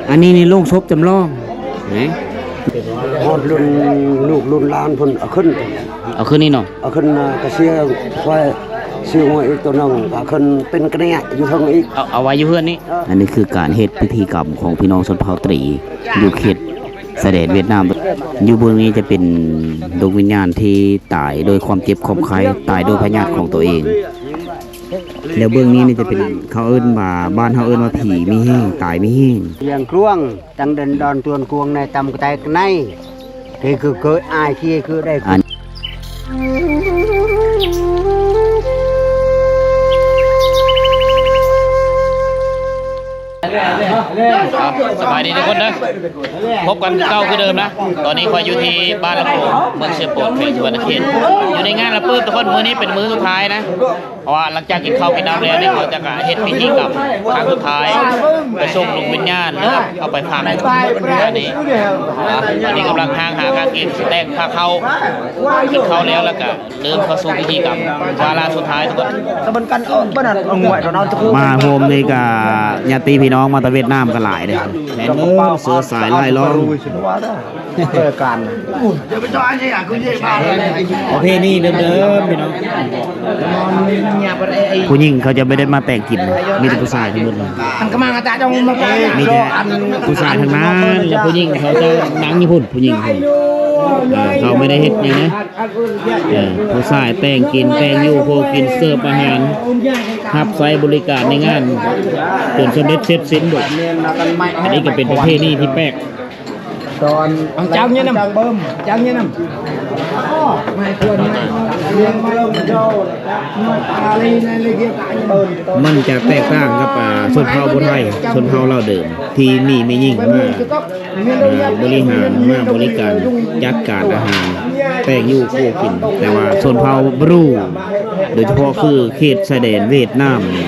ອັນນີ້ນີ້ໂລງສົບຈຳລອງ ນີ້ ຮອດລຸ້ນລູກລຸ້ນຫຼານເພິ່ນເອົາຂຶ້ນ ເອົາຂຶ້ນນີ້ເນາະ ເອົາຂຶ້ນມາກະເຊຍ ຄວາຍເຊຍງວຍອີກໂຕໜຶ່ງ ເອົາຂຶ້ນເປັນກະເນຍຢູ່ເທິງອີກ ເອົາ ເອົາໄວ້ຢູ່ເຮືອນນີ້. ອັນນີ້ຄືການເຮັດພິທີກຳຂອງພີ່ນ້ອງຊົນເຜົ່າຕຣີ ຢູ່ເຂດຊາຍແດນຫວຽດນາມ. ຢູ່ເບື້ອງນີ້ຈະເປັນດວງວິນຍານທີ່ຕາຍໂດຍຄວາມເຈັບຄວາມໄຂ້ ຕາຍໂດຍພະຍາດຂອງຕົວເອງ. ແລ້ວເບື້ອງນີ້ນີ້ຈະເປັນ ເຂົາເອີ້ນວ່າ ບ້ານເຮົາເອີ້ນວ່າຜີມີແຮງ ຕາຍມີແຮງ. ວຽງກວງ ຕັ້ງເດີນດອນຕວນກວງໃນຕຳກະແຕກໃນ ທີ່ຄືເກີດອາຍທີ່ຄືໄດ້ ອັນ ສະບາຍດີທຸກຄົນເດີ ພົບກັນຄືເກົ່າຄືເດີມນະ. ຕອນນີ້ຂ້ອຍຢູ່ທີ່ບ້ານລຳໂພງ ເມືອງເຊໂປນ ແຂວງສະຫວັນນະເຂດ ຢູ່ໃນງານລະປຶບທຸກຄົນ. ມື້ນີ້ເປັນມື້ສຸດທ້າຍນະ ເພາະວ່າຫຼັງຈາກກິນເຂົ້າກິນນ້ຳແລ້ວນີ້ ເຂົາຈະກະເຮັດພິທີກຳຄັ້ງສຸດທ້າຍ ໄປສົ່ງດວງວິນຍານ ແລ້ວກໍເອົາໄປຝັງຢູ່ນີ້. ອ່າ ອັນນີ້ກຳລັງຫ້າງຫາກາງເກງຊິແຕ່ງຜ້າເຂົ້າ ກິນເຂົ້າແລ້ວ ແລ້ວກະເລີ່ມເຂົ້າສູ່ພິທີກຳວາລະສຸດທ້າຍທຸກຄົນ. ມາໂຮມນີ້ກະຍາດຕິພີ່ນ້ອງມາແຕ່ຫວຽດນາມກະຫຼາຍເດ້ ແມ່ນເບີດເຊື້ອສາຍລາຍລ້ອງ. ເອີ ການ ປະເພນີເດີມໆ ພີ່ນ້ອງ ຜູ້ຍິງເຂົາຈະບໍ່ໄດ້ມາແຕ່ງກິນ ມີແຕ່ຜູ້ຊາຍທັງໝົດ ມີແຕ່ຜູ້ຊາຍທັງນັ້ນ ແລ້ວຜູ້ຍິງເຂົາຈະນັ່ງຢູ່ພຸ້ນ ຜູ້ຍິງເຂົາ ເຂົາບໍ່ໄດ້ເຮັດຫຍັງນະ. ເອີ ຜູ້ຊາຍແຕ່ງກິນ ແຕ່ງຢູ່ຄົວກິນ ເສີບອາຫານ ຮັບໃຊ້ບໍລິການໃນງານ ຈົນສຳເລັດເສັດສິ້ນເບິດ. ອັນນີ້ກໍເປັນປະເພນີທີ່ແປກ. ມັນຈະແຕກຕ່າງກັບ ອ່າ ຊົນເຜົ່າຜູ້ໄທ ຊົນເຜົ່າລາວເດີມ ທີ່ມີແມ່ຍິງມາ ອ່າ ບໍລິຫານ ມາບໍລິການຈັດການອາຫານ ແຕ່ງຢູ່ຄົວກິນ. ແຕ່ວ່າຊົນເຜົ່າບຣູ ໂດຍສະເພາະຄືເຂດຊາຍແດນຫວຽດນາມນີ້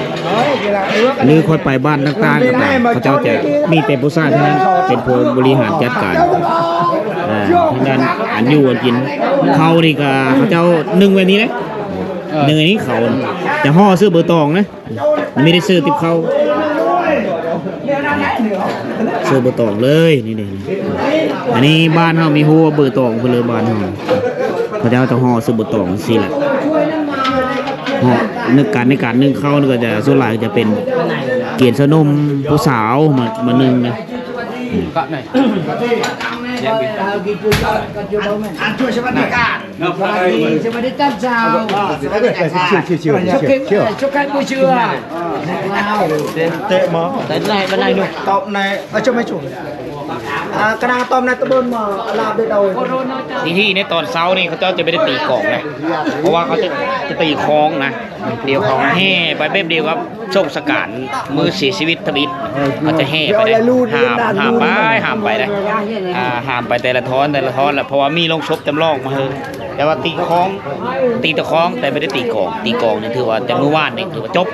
ຫຼືຂ້ອຍໄປບ້ານຕ່າງໆກໍຕາມ ເຂົາເຈົ້າຈະມີແຕ່ຜູ້ຊາຍເທົ່ານັ້ນ ເປັນຜູ້ບໍລິຫານຈັດການ ອ່າ ທາງດ້ານອັນຢູ່ອັນກິນ. ເຂົ້ານີ້ກໍເຂົາເຈົ້າໜຶ້ງແບບນີ້ເດ້ ເອີ ໜຶ້ງອັນນີ້ເຂົ້າ ຈະຫໍ່ໃສ່ໃບຕອງນະ ມີແຕ່ໃສ່ຕິບເຂົ້າ ໃສ່ໃບຕອງເລີຍ ນີ້ເດ້. ອັນນີ້ບ້ານເຮົາມີຮູ້ວ່າໃບຕອງເພິ່ນເລີຍ ບ້ານເຮົາ ເຂົາເຈົ້າຈະຫໍ່ໃສ່ໃບຕອງຊີ້ແຫຼະ ຫໍ່ ໃນການ ໃນການໜຶ້ງເຂົ້ານີ້ກໍຈະ ສ່ວນຫຼາຍຈະເປັນກຽນຊະນົມ ຜູ້ສາວມາ ມາໜຶ້ງນະ. ອັນ ອັນ ສະຫວັດດີທ່ານເຈົ້າ ສະຫວັດດີທ່ານເຈົ້າ ສະຫວັດດີ ສະຫວັດດີບຸນເຊືອ ເຕະໝໍ ຕອບໃນ ອາ ກະນາງຕອບໃນຕະບົນໝໍ ອາລາບເດດເອົາ. ພິທີໃນຕອນເຊົ້ານີ້ ເຂົາເຈົ້າຈະບໍ່ໄດ້ຕີກອງນະ ເພາະວ່າເຂົາຈະ ຈະຕີຄອງນະ ດຽວເຂົາແຫ່ໄປແບບດຽວກັບສົງສະການມື້ເສຍຊີວິດທຳອິດ ເຂົາຈະແຫ່ໄປເດ້ ຫາມ ຫາມໄປ ຫາມໄປເດ້ ອ່າ ຫາມໄປແຕ່ລະທ້ອນ ແຕ່ລະທ້ອນລະ ເພາະວ່າມີໂລງສົບຈຳລອງມາເຮີ ແຕ່ວ່າຕີຄອງ ຕີແຕ່ຄອງ ແຕ່ບໍ່ໄດ້ຕີກອງ ຕີກອງນີ້ຖືວ່າແຕ່ມື້ວານນີ້ຖືວ່າຈົບ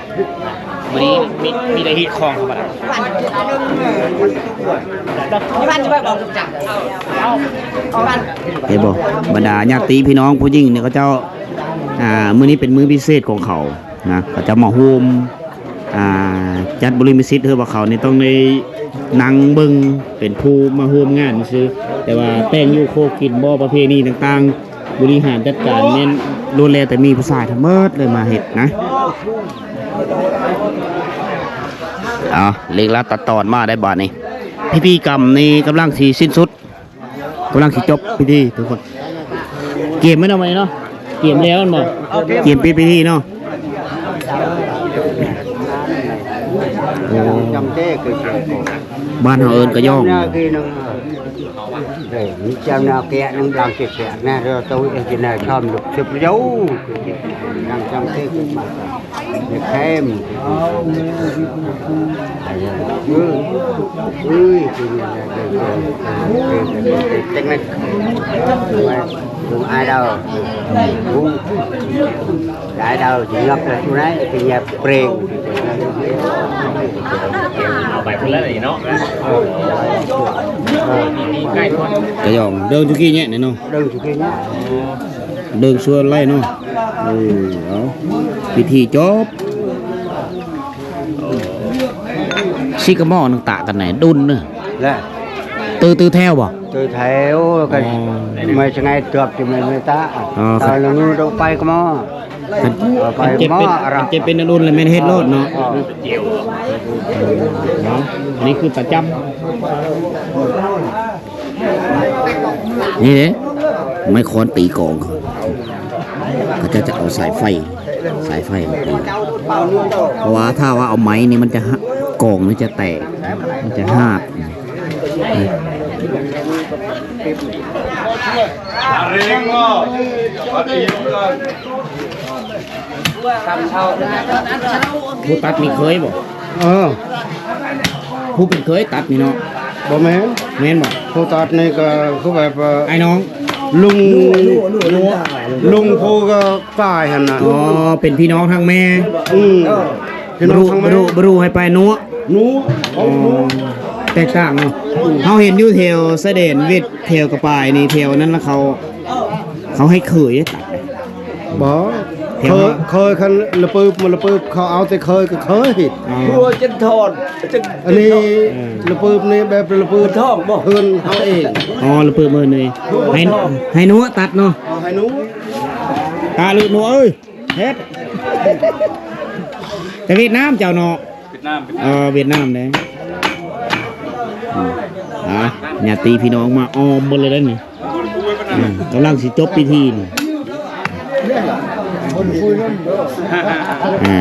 ມື້ນີ້ມີ ມີແຕ່ຮີດຄອງທຳມະດາ. ເຫັນບໍ່ ບັນດາຍາດຕິພີ່ນ້ອງຜູ້ຍິງນີ້ ເຂົາເຈົ້າ ອ່າ ມື້ນີ້ເປັນມື້ພິເສດຂອງເຂົານະ ເຂົາເຈົ້າມາໂຮມ ອ່າ ຈັດບຸລິມະສິດ ເຮີວ່າເຂົານີ້ຕ້ອງໄດ້ນັ່ງເບິ່ງ ເປັນຜູ້ມາຮ່ວມງານຊື່ ແຕ່ວ່າແຕ່ງຢູ່ໂຄກິນບໍ່ ປະເພນີຕ່າງໆ ບໍລິຫານຈັດການແມ່ນລ້ວນແລ້ວແຕ່ມີຜູ້ຊາຍທັງໝົດເລີຍມາເຮັດນະ. ເອົາ ເລັກລາດຕັດຕອນມາໄດ້ບາດນີ້ ພິທີກຳນີ້ກຳລັງຊິສິ້ນສຸດ. ກຳລັງຊິຈົບພິທີທຸກຄົນ ກຽມແມ່ນເນາະ ມື້ນີ້ເນາະ ກຽມແລ້ວແມ່ນບໍ່ ກຽມປິດພິທີເນາະ. ໂອ້ ບ້ານເຮົາເອີ້ນກະຢອງ ຈຳນາແກະນຳຫຼັງເຈັດແປດນະ ເຮົາໂຕເອງຊິນາຊອມລຸກຊຶບເຍົວ ນັ່ງຈຳເຕກ ເອົາໄປພຸ້ນແລ້ວນີ້ເນາະ ກະຢອງເດີ່ງຈຸກີ້ແຍະນີ້ເນາະ ເດີ່ງຈຸກີ້ແຍະ ເດີ່ງຊວນໄລ່ເນາະ. ເອີ ເອົາ ພິທີຈົບ. ຊິກະໝໍ້ໜຶ່ງຕະກັນແນ່ດຸນເນາະ ແລະ ຕື້ ຕື້ແຖວບໍ່? ຕື້ແຖວ ກໍ ອໍ ໄມ່ສະໄງເກືອບຈະແມ່ນໄມ່ຕະ ອໍ ຕາລະນູໂຕໄປກະໝໍ້ ຄັນ ເອົາໄປ ຄັນເຈັບເປັນ ໝໍ້ອາລັບ ຄັນເຈັບເປັນດຸນແລ້ວແມ່ນເຮັດໂລດເນາະ ເອີ ເນາະ ອັນນີ້ຄືປະຈຳ. ນີ້ເດ້ ໄມ້ຄ້ອນຕີກອງ ເຂົາເຈົ້າຈະເອົາສາຍໄຟ ສາຍໄຟມາຕີ ເພາະວ່າຖ້າວ່າເອົາໄມ້ນີ້ມັນຈະຫະ ກອງນີ້ຈະແຕກ ມັນຈະຫາດ. ຜູ້ຕັດນີ້ເຄີຍບໍ່? ເອີ ຜູ້ເປັນເຄີຍຕັດນີ້ເນາະ. ບໍ່ແມ່ນ ແມ່ນບໍ່? ຜູ້ຕັດນີ້ກໍຄືແບບວ່າອ້າຍນ້ອງ ລຸງ ລຸງຜູ້ກໍຕາຍຫັ້ນນະ. ອໍ ເປັນພີ່ນ້ອງທາງແມ່. ອືມ ພີ່ນ້ອງທາງແມ່ ບໍ່ຮູ້ ບໍ່ຮູ້ໃຫ້ໄປນົວະ ນົວະ. ອໍ ແຕກຕ່າງເນາະ. ເຮົາເຫັນຢູ່ແຖວຊາຍແດນຫວຽດ ແຖວກະປາຍນີ້ ແຖວນັ້ນລະ ເຂົາ ເຂົາໃຫ້ເຄີຍຕັດ. ບໍ່ ແຖວ ເຄີຍ ເຄີຍ ຄັນລະປຶບ ມັນລະປຶບ ເຂົາເອົາແຕ່ເຄີຍກໍເຄີຍ. ອໍ ຫົວຈະຖອນ ອັນນີ້ ເອີ ລະປຶບນີ້ແບບລະປຶບ ມັນທ້ອງບໍ່? ເຮືອນເຮົາເອງ. ອໍ ລະປຶບເມີນນີ້ ໃຫ້ ໃຫ້ນົວະຕັດເນາະ. ເອີ ໃຫ້ນົວະ ຕາລຶນົວະເອີຍ ເຮັດ ແຕ່ຫວຽດນາມເຈົ້າເນາະ. ຫວຽດນາມ ເອີ ຫວຽດນາມເດ້. ອືມ ອ່າ ຍາດຕິພີ່ນ້ອງມາອ້ອມເບິດເລີຍເດ້ນີ້. ອືມ ກຳລັງຊິຈົບພິທີນີ້. ອ່າ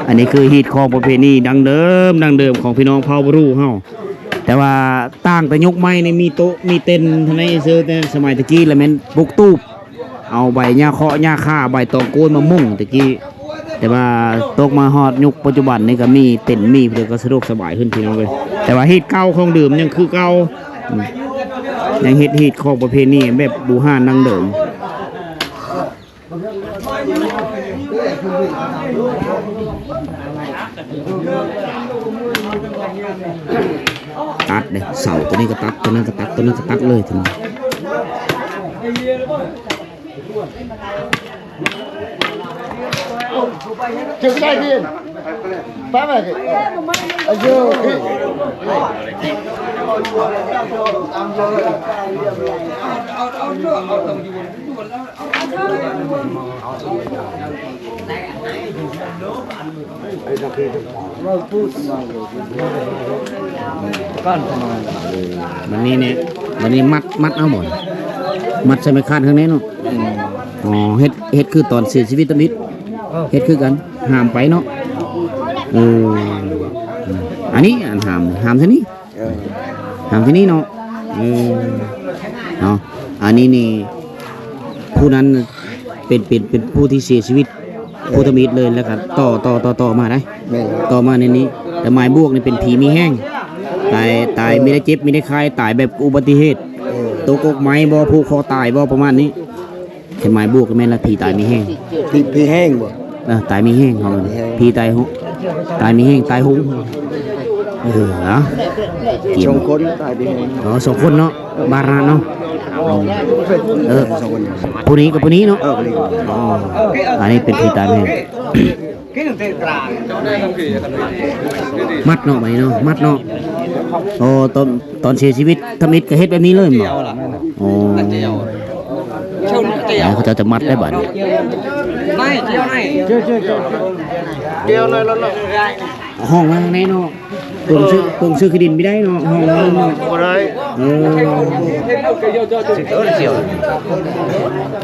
ອັນນີ້ຄືຮີດຄອງປະເພນີດັ້ງເດີມ ດັ້ງເດີມຂອງພີ່ນ້ອງເຜົ່າບຣູເຮົາ ແຕ່ວ່າຕ່າງແຕ່ຍຸກໃໝ່ນີ້ມີໂຕະມີເຕັນເທົ່ານັ້ນເຊີ. ແຕ່ສະໄໝແຕ່ກີ້ລະແມ່ນປຸກຕູບ ເອົາໃບຫຍ້າເຄາະຫຍ້າຂ່າ ໃບຕອງໂກນມາມຸງແຕ່ກີ້ ແຕ່ວ່າຕົກມາຮອດຍຸກປັດຈຸບັນນີ້ກໍມີເຕັນ ມີເພື່ອກໍສະດວກສະບາຍຂຶ້ນພີ່ນ້ອງເອີຍ. ແຕ່ວ່າຮີດເກົ່າຂອງເດີມຍັງຄືເກົ່າ ອືມ ຍັງເຮັດຮີດຄອງປະເພນີແບບບູຮານດັ້ງເດີມ. ຕັດເດ້ ເສົາຕົວນີ້ກໍຕັດ ຕົວນັ້ນກໍຕັດ ຕົວນັ້ນກໍຕັດເລີຍທີນີ້. ບັດນີ້ນີ້ ບັດນີ້ມັດ ມັດເອົາບໍ່? ມັດໃສ່ໄມ້ຄາດຂ້າງໃນເນາະ. ອໍ ເຮັດ ເຮັດຄືຕອນເສຍຊີວິດທຳອິດ ເຮັດຄືກັນ ຫາມໄປເນາະ. ເອີ ອັນນີ້ ອັນຫາມ ຫາມໃສ່ນີ້ ເອີ ຫາມໃສ່ນີ້ເນາະ. ເອີ ເນາະ ອັນນີ້ນີ້ ຜູ້ນັ້ນເປັນ ເປັນ ເປັນຜູ້ທີ່ເສຍຊີວິດ ຜູ້ທຳອິດເລີຍ ແລ້ວກໍຕໍ່ ຕໍ່ ຕໍ່ ຕໍ່ມາໄດ໋. ແມ່ນ ຕໍ່ມາໃນນີ້ ແຕ່ໝາຍບວກນີ້ເປັນຜີມີແຮງ ຕາຍ ຕາຍ ເອີ ມີແຕ່ເຈັບ ມີແຕ່ໄຂ້ ຕາຍແບບອຸບັດຕິເຫດ ເອີ ຕົກກົກໄມ້ບໍ່ ຜູກຄໍຕາຍບໍ່ ປະມານນີ້. ແຕ່ໝາຍບວກກໍແມ່ນລະ ຜີຕາຍມີແຮງ ຜີ ຜີແຮງບໍ່? ເອີ ຕາຍມີແຮງເຮົາ ຜີຕາຍ ຕາຍມີແຮງ ຕາຍໂຫງ. ເອີ ເນາະ ສອງຄົນຕາຍດີ. ອໍ ສອງຄົນເນາະ ບາດນັ້ນເນາະ. ເອີ ສອງຄົນ ຜູ້ນີ້ກັບຜູ້ນີ້ເນາະ. ເອີ ຜູ້ນີ້. ອໍ ອັນນີ້ເປັນຜີຕາຍແມ່ນ ມັດເນາະ ບັດນີ້ເນາະ ມັດເນາະ. ອໍ ຕອນ ຕອນເສຍຊີວິດທຳອິດກໍເຮັດແບບນີ້ເລີຍແມ່ນບໍ່? ອໍ ເຂົາເຈົ້າຈະມັດໄດ້ບັດນີ້. ຫ້ອງໄວ້ຂ້າງໃນເນາະ. ໂກງຊື້ ໂກງຊື້ທີ່ດິນບໍ່ໄດ້ເນາະ ຫ້ອງເນາະ ບໍ່ໄດ້. ເອີ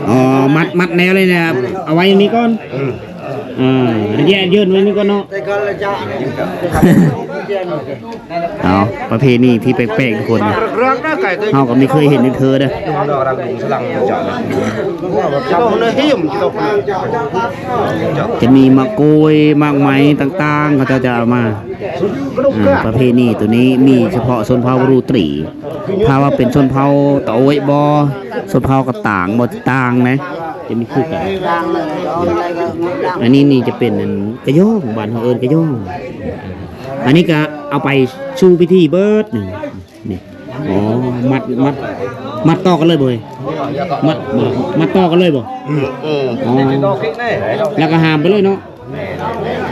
ອໍ ມັດ ມັດແນວເລີຍນະ ເອົາໄວ້ນີ້ກ່ອນ. ເອີ ເອີ ແຍກເຢິນໄວ້ນີ້ກ່ອນເນາະ. ເອົາ ປະເພນີທີ່ແປກໆ ທຸກຄົນ ເຮົາກໍບໍ່ເຄີຍເຫັນເທື່ອເດີ້. ຈະມີໝາກກ້ວຍ ໝາກໄມ້ຕ່າງໆ ເຂົາເຈົ້າຈະເອົາມາ. ອ່າ ປະເພນີໂຕນີ້ມີສະເພາະຊົນເຜົ່າບຣູຕີ. ຖ້າວ່າເປັນຊົນເຜົ່າຕະໂອ້ຍບໍ່ ຊົນເຜົ່າກະຕາງບໍ່ ຕ່າງນະ ຈະມີຄືກັນ. ອັນນີ້ນີ້ຈະເປັນອັນກະຢອງ ບ້ານເຮົາເອີ້ນກະຢອງ. ອັນນີ້ກະເອົາໄປສູ່ພິທີເບີດນີ້. ນີ້ ອໍ ມັດ ມັດ ມັດຕໍ່ກັນເລີຍບໍ່ເອີຍ? ມັດ ມັດຕໍ່ກັນເລີຍບໍ່? ເອີ ອໍ ແລ້ວກໍຫາມໄປເລີຍເນາະ.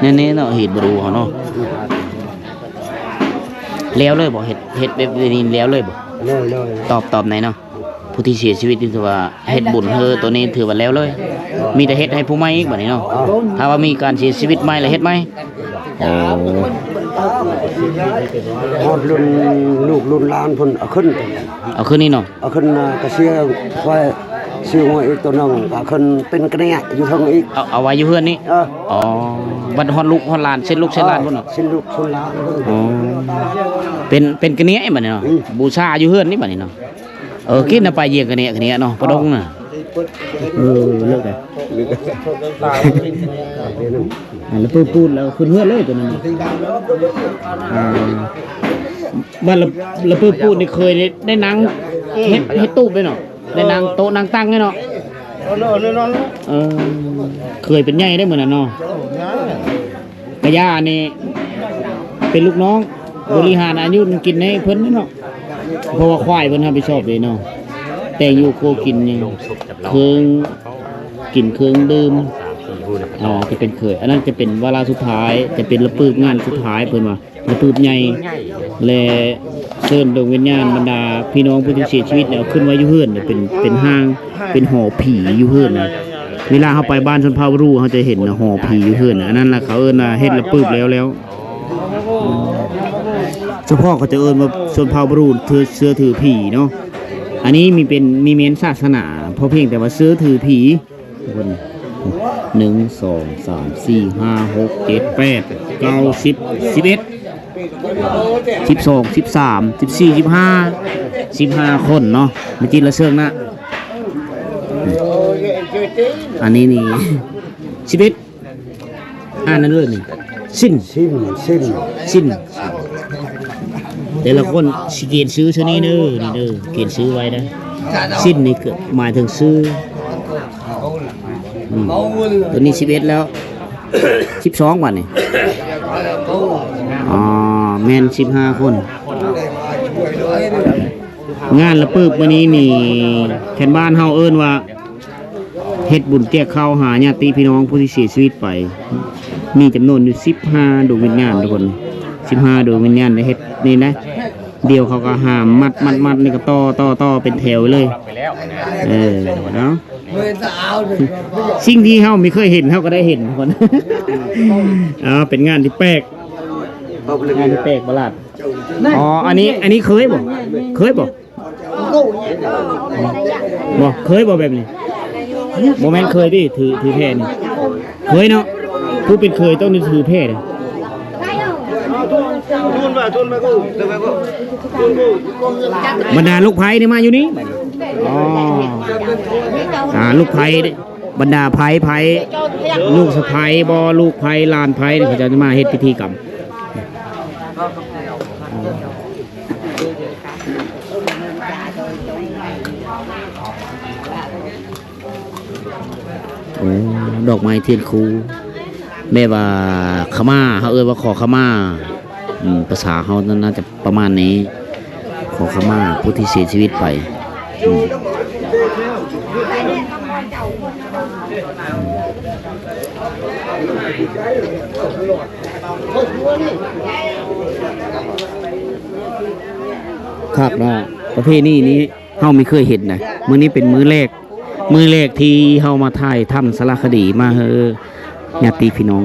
ແນ່ໆເນາະ ຮີດບໍ່ດູເຮົາເນາະ. ແລ້ວເລີຍບໍ່? ເຮັດ ເຮັດແບບນີ້ແລ້ວເລີຍບໍ່? ແລ້ວ ແລ້ວ ຕອບ ຕອບແດ່ເນາະ. ຜູ້ທີ່ເສຍຊີວິດນີ້ຖືວ່າເຮັດບຸນເຮີໂຕນີ້ຖືວ່າແລ້ວເລີຍ. ມີແຕ່ເຮັດໃຫ້ຜູ້ໃໝ່ອີກບາດນີ້ເນາະ. ຖ້າວ່າມີການເສຍຊີວິດໃໝ່ລະເຮັດໃໝ່. ໂອ້ ຮອດລຸ້ນລູກລຸ້ນຫຼານເພິ່ນເອົາຂຶ້ນ ເອົາຂຶ້ນນີ້ເນາະ. ເອົາຂຶ້ນກະເຊຍ ຄວາຍເຊຍງົວອີກໂຕໜຶ່ງ ເອົາຂຶ້ນເປັນກະເນຍຢູ່ເທິງອີກ. ເອົາ ເອົາໄວ້ຢູ່ເຮືອນນີ້. ເອີ ອໍ ບັດຮອດລູກຮອດຫຼານ ເຊັ່ນລູກເຊັ່ນຫຼານພຸ້ນເນາະ. ເຊັ່ນລູກເຊັ່ນຫຼານ. ອໍ ເປັນ ເປັນກະເນຍບາດນີ້ເນາະ. ອືມ ບູຊາຢູ່ເຮືອນນີ້ບາດນີ້ເນາະ. ເອີ ກິນນະໄປຢຽງກະເນຍກະເນຍເນາະ ປະດົງນະ. ເອີ ເລີກໄດ້ ເລີກໄດ້. ອັນລະປຶບປູດແລ້ວຂຶ້ນເຮືອນເລີຍໂຕນັ້ນ. ອ່າ ບ້ານລະ ລະປຶບປູດນີ້ເຄີຍໄດ້ ໄດ້ນັ່ງເຮັດ ເຮັດຕູບເດ້ເນາະ ໄດ້ນັ່ງໂຕະນັ່ງຕັ່ງເດ້ເນາະ. ເອີ ເຄີຍເປັນໃຫຍ່ໄດ້ມື້ນັ້ນເນາະ. ກະຍ່ານີ້ເປັນລູກນ້ອງ ບໍລິຫານອາຍຸກິນໃຫ້ເພິ່ນເນາະ ເພາະວ່າຄວາຍເພິ່ນຮັບຜິດຊອບເດ້ເນາະ. ແຕ່ງຢູ່ຄົວກິນນີ້ ເຄື່ອງກິນເຄື່ອງດື່ມ ອ່າ ຈະເປັນເຂີຍ ອັນນັ້ນຈະເປັນວາລະສຸດທ້າຍ ຈະເປັນລະປຶບງານສຸດທ້າຍ ເພິ່ນວ່າລະປຶບໃຫຍ່ ແລະ ເຊີນດວງວິນຍານບັນດາພີ່ນ້ອງຜູ້ທີ່ເສຍຊີວິດເອົາຂຶ້ນໄວ້ຢູ່ເຮືອນ ເປັນ ເປັນຮ່າງ ເປັນຫໍຜີຢູ່ເຮືອນນະ. ເວລາເຮົາໄປບ້ານຊົນເຜົ່າບຣູ ເຮົາຈະເຫັນນະ ຫໍຜີຢູ່ເຮືອນນະ ອັນນັ້ນລະເຂົາເອີ້ນວ່າເຮັດລະປຶບແລ້ວແລ້ວ. ສະເພາະເຂົາຈະເອີ້ນວ່າຊົນເຜົ່າບຣູ ຖື ເຊື່ອຖືຜີເນາະ. ອັນນີ້ມີເປັນ ມີແມ່ນສາສະໜາ ເພາະພຽງແຕ່ວ່າເຊື່ອຖືຜີ. ຄົນ ໜຶ່ງ ສອງ ສາມ ສີ່ ຫ້າ ຫົກ ເຈັດ ແປດ ເກົ້າ ສິບ ສິບເອັດ ສິບສອງ ສິບສາມ ສິບສີ່ ສິບຫ້າ ສິບຫ້າຄົນເນາະ. ມາຈິດລະເຊີງນະ ອັນນີ້ນີ້ ສິບເອັດ ອ່ານນັ້ນເລີຍນີ້ ຊິນ ຊິນ ຊິນ ຊິນ. ແຕ່ລະຄົນຊິກຽນຊື່ຊະນີ້ເດີ ນີ້ເດີ ກຽນຊື່ໄວ້ນະ. ຊິນນີ້ກະໝາຍເຖິງຊື່. ອືມ ໂຕນີ້ສິບເອັດແລ້ວ ສິບສອງບາດນີ້. ອໍ ແມ່ນສິບຫ້າຄົນ. ງານລະປຶບມື້ນີ້ນີ້ ແຄນບ້ານເຮົາເອີ້ນວ່າ ເຮັດບຸນແຈກເຂົ້າຫາຍາດຕິພີ່ນ້ອງຜູ້ທີ່ເສຍຊີວິດໄປ ມີຈຳນວນຢູ່ສິບຫ້າດວງວິນຍານທຸກຄົນ. ສິບຫ້າດວງວິນຍານໄດ້ເຮັດນີ້ນະ ດຽວເຂົາກະຫາມມັດໆໆ ນີ້ກະຕໍ່ໆໆ ເປັນແຖວເລີຍ. ເອີ ເນາະ ສິ່ງທີ່ເຮົາບໍ່ເຄີຍເຫັນ ເຮົາກະໄດ້ເຫັນທຸກຄົນ. ເອີ ເປັນງານທີ່ແປກ ງານທີ່ແປກປະຫຼາດ. ອໍ ອັນນີ້ ອັນນີ້ເຄີຍບໍ່? ເຄີຍບໍ່? ບໍ່ເຄີຍບໍ່ແບບນີ້? ບໍ່ແມ່ນເຄີຍຕິ ຖື ຖືແຜ່ນີ້ ເຄີຍເນາະ. ຜູ້ເປັນເຂີຍຕ້ອງໄດ້ຖືແຜ່ເດ້. ບັນດາລູກໃພ້ນີ້ມາຢູ່ນີ້. ອໍ ອ່າ ລູກໃພ້ ບັນດາໃພ້ ໃພ້ ລູກສະໃພ້ບໍ່ ລູກໃພ້ ຫຼານໃພ້ ເຂົາເຈົ້າຈະມາເຮັດພິທີກຳ. ໂອ້ ດອກໄມ້ທຽນຄູ. ແບບວ່າຂະມາ ເຮົາເອີ້ນວ່າຂໍຂະມາ ອືມ ພາສາເຮົານັ້ນໜ້າຈະປະມານນີ້ ຂໍຂະມາຜູ້ທີ່ເສຍຊີວິດໄປ ອືມ. ຄັກເນາະ ປະເພນີນີ້ເຮົາບໍ່ເຄີຍເຫັນນະ ມື້ນີ້ເປັນມື້ແລກ ມື້ແລກທີ່ເຮົາມາຖ່າຍທຳສາລະຄະດີມາໃຫ້ຍາດຕິພີ່ນ້ອງ.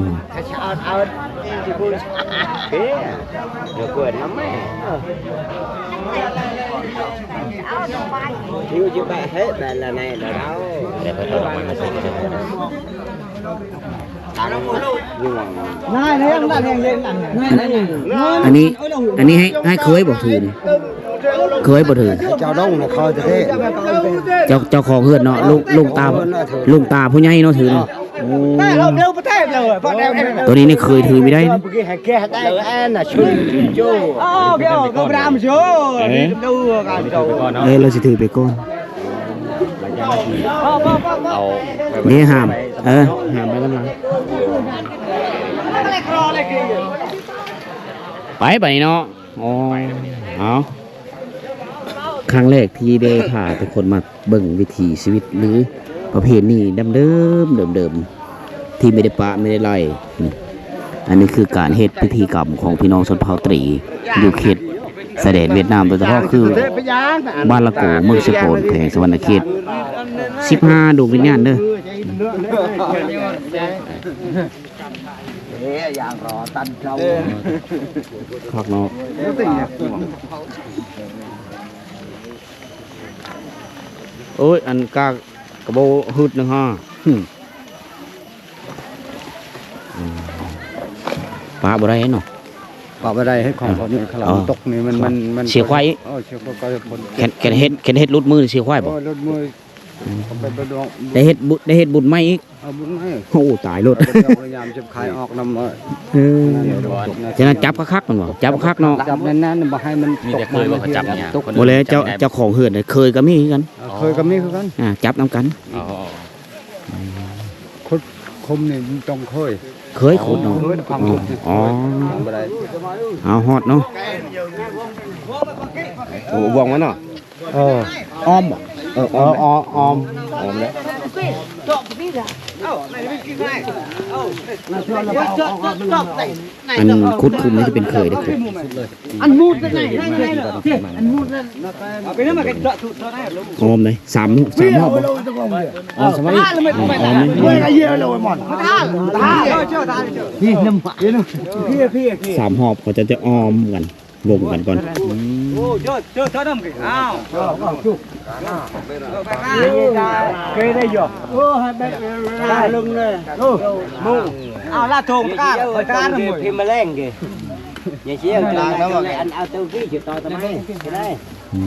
ອັນນີ້ ອັນນີ້ໃຫ້ ໃຫ້ເຄີຍບໍ່ຖືນີ້ ເຄີຍບໍ່ຖື ເຈົ້າດົງນະ ເຂົາແທ້ໆ ເຈົ້າ ເຈົ້າຂອງເຮືອນເນາະ ລຸງ ລຸງຕາ ລຸງຕາຜູ້ໃຫຍ່ເນາະຖືນີ້. ໂອ້ ໂຕນີ້ນີ້ເຄີຍຖືບໍ່ໄດ້ນະ ເອີ ລາວຊິຖືໄປກ່ອນ. ເອົາ ນີ້ຫ້າມ ເອີ ຫ້າມໄປນຳຫຼັງ ໄປບາດນີ້ເນາະ. ອໍ ເອົາ ຄັ້ງແລກທີ່ໄດ້ພາທຸກຄົນມາເບິ່ງວິຖີຊີວິດ ຫຼື ປະເພນີດັ້ງເດີມ ເດີມໆ ທີ່ໄມ່ໄດ້ປະໄມ່ໄດ້ໄລ່. ອັນນີ້ຄືການເຮັດພິທີກຳຂອງພີ່ນ້ອງຊົນເຜົ່າຕຣີ ຢູ່ເຂດຊາຍແດນຫວຽດນາມ ໂດຍສະເພາະຄືບ້ານລະໂກ ເມືອງເຊໂປນ ແຂວງສະຫວັນນະເຂດ ສິບຫ້າ ດວງວິນຍານເດີ. ຄັກເນາະ ໂອ້ຍ ອັນກາກະບໍ່ຫືດໜຶ່ງຫາ ປະບໍ່ໄດ້ເນາະ ປະບໍ່ໄດ້ ເຮັດຂອງເຂົານີ້ ຂະລຳຕົກນີ້ ມັນ ມັນ ມັນ ເສຍຄວາຍອີກ ເອີ ເສຍຄວາຍ ແຄັນເຮັດ ແຄັນເຮັດຫຼຸດມືເສຍຄວາຍບໍ່ ເອີ ຫຼຸດມື. ໄດ້ເຮັດບຸນ ໄດ້ເຮັດບຸນໃໝ່ອີກ ເອົາບຸນໃໝ່ ໂອ້ ຕາຍໂລດ ພະຍາຍາມຈະຂາຍອອກນຳ ເອີ ສະນັ້ນຈັບຄັກໆ ແມ່ນບໍ່ ຈັບຄັກເນາະ ຈັບແໜ້ນໆ ບໍ່ໃຫ້ມັນຕົກ ມີແຕ່ເຄີຍວ່າເຂົາຈັບຍາກ ບໍ່ແລ້ວ ເຈົ້າ ເຈົ້າຂອງເຮືອນເຄີຍກໍມີຄືກັນ ເອີ ເຄີຍກໍມີຄືກັນ ອ່າ ຈັບນຳກັນ. ອໍ ຂຸດຂຸມນີ້ມັນຕ້ອງເຄີຍ ເຄີຍຂຸດເນາະ ເຄີຍຝັງຂຸດ ອໍ ບໍ່ໄດ້ ເອົາຮອດເນາະ ໂອ້ ບ່ວງມັນເນາະ. ເອີ ອ້ອມບໍ່ ເອີ ອ້ອມ ເອີ ອ້ອມ ອ້ອມ ອ້ອມເດ້ ອັນຂຸດຂຸມນີ້ຈະເປັນເຄີຍເດ້ ອັນມຸດນັ້ນ ອັນມຸດນັ້ນ ອ້ອມເດ້ ສາມ ສາມຮອບບໍ່ ອ້ອມສະໄໝ ອ້ອມ ອ້ອມ ສາມຮອບ ເຂົາເຈົ້າຈະອ້ອມກັນ ລົມກັນກ່ອນ ໂອ້ ເຈີ ເຈີເທື່ອໜຶ່ງ ອ້າວ ເຄີຍໄດ້ຢູ່ ໂອ້ ໃຫ້ແບບລົງເລີຍ ໂອ້ ໂມງ ອ້າວ ລາດໂທງ ການ ການ ພິມມະແລງເກ ຢ່າເສຍ ການ ອັນ ເອົາເຈົ້າທີ່ຈະຕໍ່ຕະໄມ ຊິໄດ້ ອືມ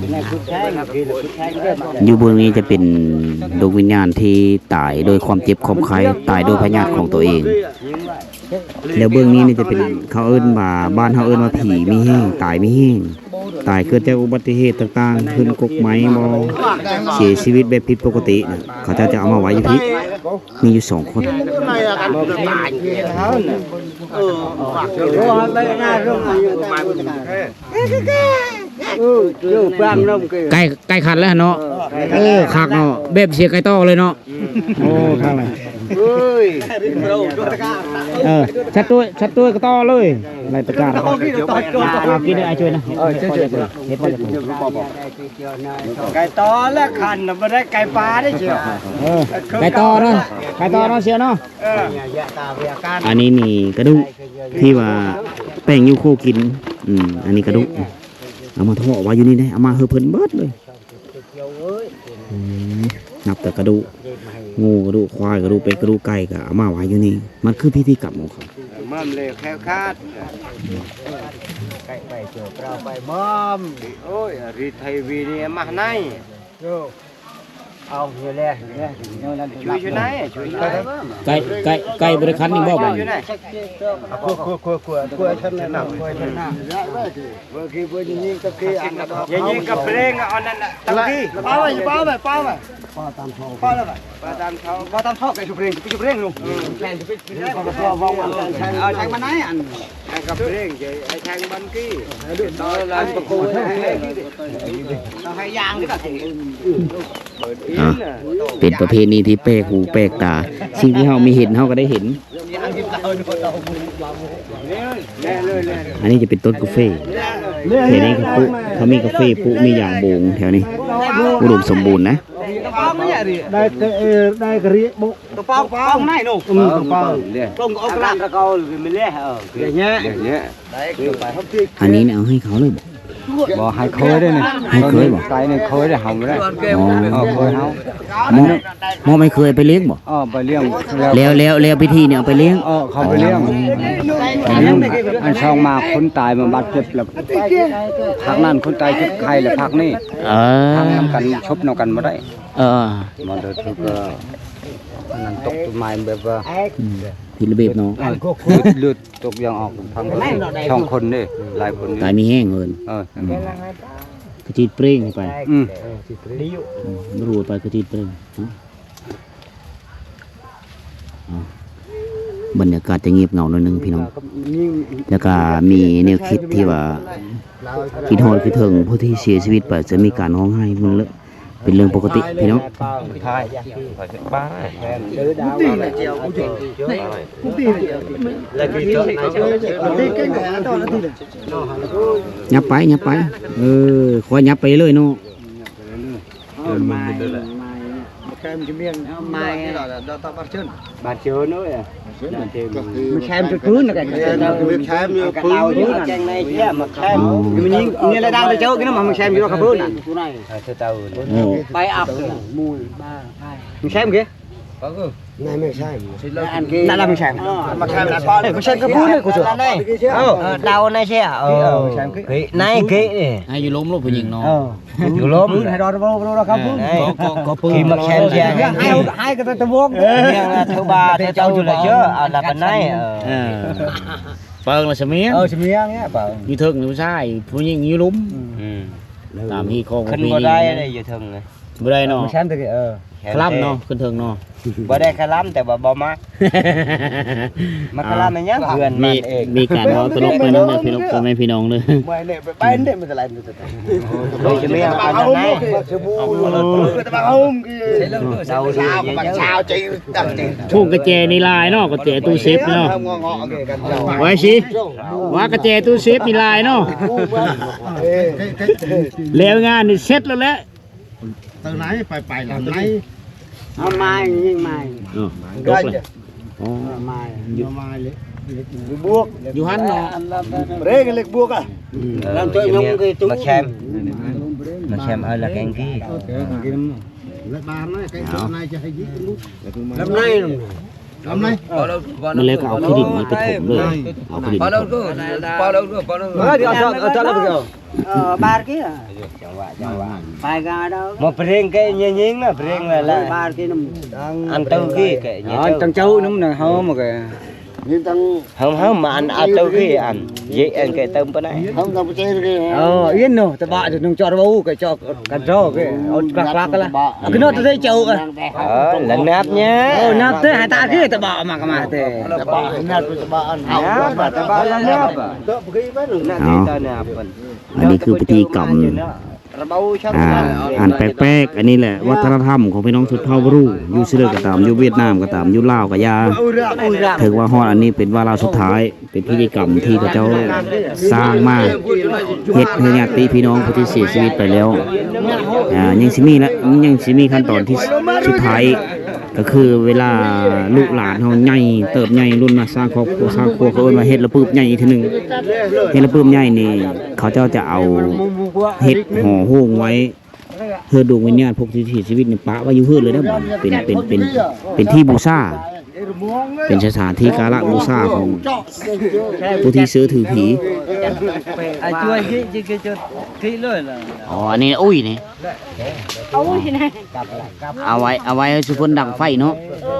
ຢູ່ເບື້ອງນີ້ຈະເປັນດວງວິນຍານທີ່ຕາຍໂດຍຄວາມເຈັບຄວາມໄຂ້ ຕາຍໂດຍພະຍາດຂອງຕົວເອງ ແລ້ວເບື້ອງນີ້ນີ້ຈະເປັນ ເຂົາເອີ້ນວ່າ ບ້ານເຮົາເອີ້ນວ່າຜີມີແຮງ ຕາຍມີແຮງ ຕາຍເກີດຈາກອຸບັດຕິເຫດຕ່າງໆ ຂຶ້ນກົກໄມ້ບໍ່ ເສຍຊີວິດແບບຜິດປົກກະຕິນະ ເຂົາເຈົ້າຈະເອົາມາໄວ້ຢູ່ພີ້ ມີຢູ່ສອງຄົນ ໃກ້ ໃກ້ຂັນແລ້ວເນາະ ໂອ້ ຄັກເນາະ ແບບເສຍໄກ່ຕໍ່ເລີຍເນາະ. ໂອ້ ທາງນັ້ນ ເອີຍ ເອີ ຊັດໂຕຍ ຊັດໂຕຍກໍຕໍ່ເລີຍ ໄລ່ຕະກາ ເອົາກິນໃຫ້ອ້າຍຊ່ວຍນະ ເອີ ເຮັດພໍຈະ ເຮັດພໍຈະ ໄກ່ຕໍ່ແລ້ວຂັນນະ ບໍ່ໄດ້ໄກ່ປ່າເດ້ ເສຍ ເອີ ໄກ່ຕໍ່ເນາະ ໄກ່ຕໍ່ເນາະ ເສຍເນາະ ເອີ ອັນນີ້ນີ້ກະດູກທີ່ວ່າແປ້ງຢູ່ຄູ່ກິນ ອືມ ອັນນີ້ກະດູກ ເອົາມາເທາະໄວ້ຢູ່ນີ້ເດ້ ເອົາມາໃຫ້ເພິ່ນເບິດເລີຍ. ອືມ ນັບແຕ່ກະດູກ ງົວ ກະດູກຄວາຍ ກະດູກເປັດ ກະດູກໄກ່ ກໍເອົາມາໄວ້ຢູ່ນີ້ ມັນຄືພິທີກຳຂອງເຂົາ ມັນເລີຍແຄ້ວຄາດ ໄກ່ໄປໂຈເປົ່າໄປມອມ ໂອ້ຍ ອາຣີໄທວີນີ້ມາໃນ ໂຈ ເອົາຢູ່ແລ້ວ ຢູ່ແລ້ວ ຢູ່ນັ້ນ ຢູ່ ຢູ່ໃນ ຢູ່ໃນ ໄກ່ ໄກ່ ໄກ່ບໍລິຄັນນີ້ບໍ່ບາດນີ້? ຢູ່ໃນ ຢ່າຍິງກັບເບຣງ ເອົານັ້ນນະ ຕັ້ງທີ່ ປາໄວ້ ປາໄວ້ ປາໄວ້ ປາຕາມເຂົາ ປາແລ້ວ ປາຕາມເຂົາ ປາຕາມເຂົາ ໄປຢູ່ເບຣງ ໄປຢູ່ເບຣງລູກ ເອົາແທງມາໄນອັນ ອ່າ ເປັນປະເພນີທີ່ແປກຫູແປກຕາ ສິ່ງທີ່ເຮົາບໍ່ເຫັນເຮົາກໍໄດ້ເຫັນ. ອັນນີ້ຈະເປັນຕົ້ນກາເຟ ແຖວນີ້ເຂົາປູກ ເຂົາມີກາເຟປູກ ມີຢາງໂບງແຖວນີ້ ອຸດົມສົມບູນນະ. ໄດ້ກະເອ ໄດ້ກະເຣຍບຸ ກະປອງ ກະປອງໃນໜູ ອືມ ກະປອງ ກົງອອກກະລາງກະເກົາ ແມ່ນແລ້ວ ເອີ ເຍ ອັນນີ້ເອົາໃຫ້ເຂົາເລີຍບໍ່? ບໍ່ ໃຫ້ເຄີຍເດ້ນີ້ ໃຫ້ເຄີຍບໍ່? ໄກ່ນີ້ເຄີຍເດ້ ເຮົາບໍ່ໄດ້ ອໍ ເອີ ເຄີຍເຮົາ ມອບ ມອບໃຫ້ເຄີຍໄປລ້ຽງບໍ່? ເອີ ໄປລ້ຽງ ແລ້ວ ແລ້ວ ແລ້ວພິທີນີ້ເອົາໄປລ້ຽງ ເອີ ເຂົາໄປລ້ຽງ ອໍ ອັນ ອັນຊ່ອງມາຄົນຕາຍມາບາດເຈັບແລ້ວ ພາກນັ້ນຄົນຕາຍເຈັບໄຂ້ແລ້ວພາກນີ້ ເອີ ທັງນຳກັນ ສົບນຳກັນບໍ່ໄດ້ ເອີ ມັນຖືກ ອັນນັ້ນຕົກຕົ້ນໄມ້ແບບວ່າ ອືມ ຜິດລະບຽບເນາະ ເລືອດ ຕົກຢາງອອກ ພັງ ສອງຄົນເດ້ ຫຼາຍຄົນຢູ່ ຕາຍມີແຮງເອີ້ນ ເອີ ອືມ ກະຈີດເປຣງໃຫ້ໄປ ອືມ ອືມ ບໍ່ຮູ້ໄປກະຈີດເປຣງ ເນາະ ເອົາ ບັນຍາກາດຈະງຽບເຫງົາໜ້ອຍໜຶ່ງພີ່ນ້ອງ ແລ້ວກະມີແນວຄິດທີ່ວ່າ ຄິດຮອດຄິດເຖິງຜູ້ທີ່ເສຍຊີວິດໄປ ຈະມີການຮ້ອງໄຫ້ ເປັນເລື່ອງ ເປັນເລື່ອງປົກກະຕິພີ່ນ້ອງ ຫຍັບໄປ ຫຍັບໄປ ເອີ ຄ່ອຍຫຍັບໄປເລື້ອຍເນາະ ເອີ ມາ ມາ ມາແຄມຈະມຽນ ເອົາມາ ບາດເຈີນເອີຍ ມາແຄມຈະພື້ນນະ ມາແຄມຢູ່ພື້ນ ແກງໃນເຈ້ຍ ມາແຄມ ອໍ ຢູ່ນີ້ ນີ້ລະດັງໄປເຈົ້າກິນນຳ ມາແຄມຢູ່ກັບພື້ນນະ ເອີ ໄປອັບ ມາແຄມເກ ນາຍແມ່ງແຊມ ນັ້ນລະແມ່ງແຊມ ມາແຄມນະ ເອີ ແມ່ງແຊມກະພູນະ ເອີ ເຕົານາຍເຊຍ ເອີ ນາຍເກ ໃຫ້ຢູ່ລົມລູກຜູ້ຍິງເນາະ ເອີ ຢູ່ລົມ ໃຫ້ດອນໂລໂລລະຄັບ ເອີ ກໍ ກໍ ກໍປຶ້ມ ມາແຄມເຊຍ ໃຫ້ ໃຫ້ກະຕະວົງ ເອີ ເທວບາເທວເຈົ້າຢູ່ລະເຈີ ເອົາລະປານໃດ ເອີ ເອີ ເປີງລະສະມຽງ ເອີ ສະມຽງນີ້ ເປີງ ຢູ່ເທິງຜູ້ຊາຍ ຜູ້ຍິງຢູ່ລຸ່ມ ອືມ ຕາມຮີດຄອງ ຂຶ້ນບໍ່ໄດ້ເດ້ ຢູ່ເທິງ ບໍ່ໄດ້ເນາະ ມາແຄມເດີ ເອີ ຄະລຳເນາະ ຂຶ້ນເທິງເນາະ ບໍ່ໄດ້ຄະລຳ ແຕ່ວ່າບໍ່ມັກ ມັກຄະລຳແມ່ນຫຍັງ ເພື່ອນມັນເອງ ມີການເວົ້າຕະຫຼົກໄປນຳເດີ ພີ່ນ້ອງ ພໍ່ແມ່ພີ່ນ້ອງເດີ ໄປເດ້ ມັນຈະໄຫຼ ໂດຍຈະມີອັນນັ້ນໄດ ເອົາເດ ພວກກະແຈນີ້ຫຼາຍເນາະ ກະແຈຕູ້ເຊບເນາະ ວ່າຊິ ວ່າກະແຈຕູ້ເຊບນີ້ຫຼາຍເນາະ ແລ້ວງານນີ້ເສັດແລ້ວແຫຼະ ເອົາໄມ້ຍິງໄມ້ ອໍ ເອົາໄມ້ ເອົາໄມ້ເຫຼັກ ເຫຼັກບວກ ຢູ່ຫັ້ນເນາະ ເບຣງເຫຼັກບວກອະ ອືມ ມາແຄມ ມາແຄມເອົາລະແກງກີ ລຳໃນ ລຳໃນ ມາແລ້ວກໍເອົາຂີ້ດິນນີ້ໄປຖົມເລີຍ ເອົາຂີ້ດິນ ເອີ ບາດກີ ມາເພງເກຍຍິງນະ ເພງລະລະ ອັນເຕີກີເກຍ ອັນຕັງເຈົ້ານຳນະ ເຮົາມາເກຍ ເຮົາ ເຮົາມາອັນເຕີກີ ອັນເຢອັນເກຍເຕີມປານໃດ ເຮົາຕັງປະເທດເກຍ ເອີ ອີນໂນ ຕະບະຈະນຸງຈອດເວົ້າເກຍ ຈອກກັນໂຕເກຍ ເອົາກລັກໆລະ ເອົາຂຶ້ນນອດເຕເຈົ້າ ເອີ ລະນັບຍາ ເອີ ນັບເຕ ໃຫ້ຕາເກຍ ຕະບະມາກະມາເຕ ຕະບະນັບ ຕະບະອັນ ນັບ ຕະບະລະນັບ ເອົາ ອັນນີ້ຄືພິທີກຳ ອ່າ ອັນແປກໆ ອັນນີ້ແຫຼະ ວັດທະນະທຳຂອງພີ່ນ້ອງຊົນເຜົ່າບຣູ ຢູ່ຊິເລີກໍຕາມ ຢູ່ຫວຽດນາມກໍຕາມ ຢູ່ລາວກໍຢ່າ ເຖິງວ່າຮອດອັນນີ້ເປັນວາລະສຸດທ້າຍ ເປັນພິທີກຳທີ່ເຂົາເຈົ້າສ້າງມາ ເຮັດໃຫ້ຍາດຕິພີ່ນ້ອງຜູ້ທີ່ເສຍຊີວິດໄປແລ້ວ ອ່າ ຍັງຊິມີລະ ຍັງຊິມີຂັ້ນຕອນທີ່ສຸດທ້າຍ ກໍຄືເວລາລູກຫຼານເຮົາໃຫຍ່ເຕີບໃຫຍ່ລຸ້ນມາສ້າງຄອບຄົວສ້າງຄົວ ເຂົາເອີ້ນວ່າເຮັດລະປຶບໃຫຍ່ອີກເທື່ອໜຶ່ງ ເຮັດລະປຶບໃຫຍ່ນີ້ ເຂົາເຈົ້າຈະເອົາເຮັດຫໍໂຮງໄວ້ ເພື່ອດວງວິນຍານພວກທີ່ເສຍຊີວິດນີ້ປະໄວ້ຢູ່ເຮືອນເລີຍເດີ ເປັນ ເປັນ ເປັນ ເປັນທີ່ບູຊາ ເປັນສະຖານທີ່ກາລະບູຊາຂອງຜູ້ທີ່ເຊື່ອຖືຜີ. ອໍ ອັນນີ້ອຸ້ຍນີ້ ເອົາໄວ້ ເອົາໄວ້ໃຫ້ຊຸມເພິ່ນດັງໄຟເນາະ. ເອີ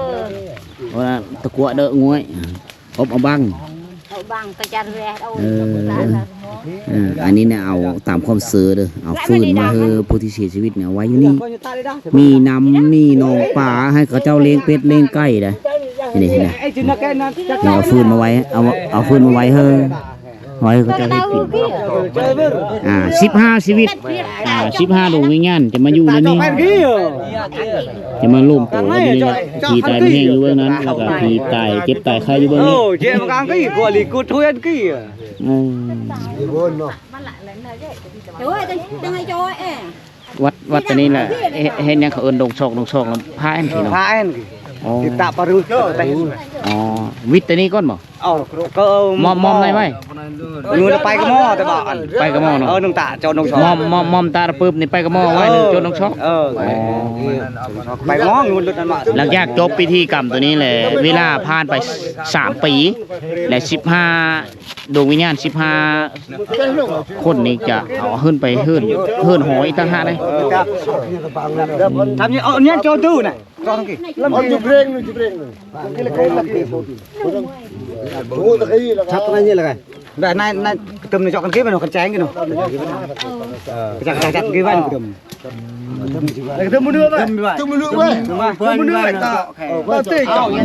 ເພາະວ່າຕະກົວເດີງວຍ ອົບເອົາບັງ ເອົາບັງຕະຈັນແວດ ເອີ ເອີ ອັນນີ້ນະ ເອົາຕາມຄວາມເຊື່ອເດີ ເອົາຟືນມາໃຫ້ຜູ້ທີ່ເສຍຊີວິດນີ້ ເອົາໄວ້ຢູ່ນີ້ ມີນ້ຳ ມີໜອງປາ ໃຫ້ເຂົາເຈົ້າລ້ຽງເປັດລ້ຽງໄກ່ໄດ໋. ນີ້ ນີ້ ນີ້ ເອົາຟືນມາໄວ້ ເອົາ ເອົາຟືນມາໄວ້ໃຫ້ ໄວ້ເຂົາເຈົ້າເຮັດກິນ. ອ່າ ສິບຫ້າຊີວິດ ອ່າ ສິບຫ້າດວງວິນຍານຈະມາຢູ່ໃນນີ້ ຈະມາລວມໂຕກັນຢູ່ນີ້ແຫຼະ. ຜີຕາຍມີແຮງຢູ່ເບື້ອງນັ້ນ ແລ້ວກໍຜີຕາຍເຈັບຕາຍໄຂ້ຢູ່ເບື້ອງນີ້. ອືມ ວັດ ວັດຕົວນີ້ແຫຼະ ເຮັດ ເຮັດຫຍັງເຂົາເອີ້ນດົງຊອກ ດົງຊອກ ແລ້ວພາແອນ ເອີ ພີ້ເນາະ ພາແອນ ອໍ ຕິດຕະປະລຸດ ອໍ ວິດຕົວນີ້ກ່ອນບໍ່? ເອົາ ກໍເອົາ ມອມ ມອມໄດ້ໄວ້ ງູນໄປກະໝໍ ແຕ່ວ່າອັນ ໄປກະໝໍເນາະ. ເອີ ໜຶ່ງຕາ ຈອດໜຶ່ງສອງ ມອມ ມອມ ມອມຕາປຶບນີ້ ໄປກະໝໍໄວ້ ເອີ ຈົນໜຶ່ງສອງ. ເອີ ໄປກະໝໍ ງູນຫຼຸດນັ້ນມາ. ຫຼັງຈາກຈົບພິທີກຳຕົວນີ້ແຫຼະ ເວລາຜ່ານໄປສາມປີ ແລະ ສິບຫ້າ ດວງວິນຍານສິບຫ້າຄົນນີ້ຈະເອົາຂຶ້ນໄປເຮືອນ ເຮືອນຫໍອີກຕ່າງຫາກເດ້. ທຳນີ້ ເອົາເນຍ ໂຈຕູ້ນະ